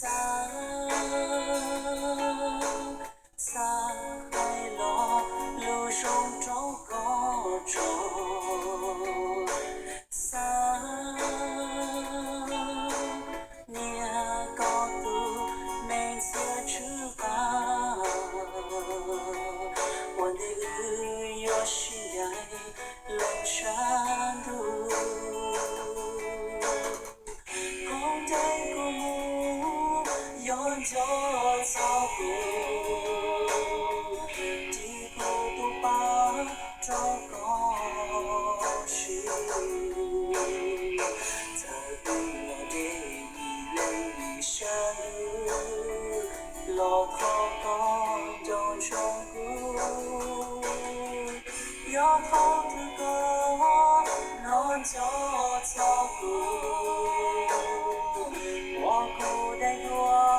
Xav, xav hais lo lus zoo rau koj tso. Xav nyiam koj tus me ntxhias tsw qab uas ntev wb yuav sib ncaim lees sab ntug. Qhov ncaim kuv mus yog nco txog kuv, ris kuv tus pa rau koj siv. Txawm wb los deb ib leeg li sab ntug, los thov koj nco ntsoov kuv. Yog thaum twg koj hnov nco txog kuv, ua kuv daim duab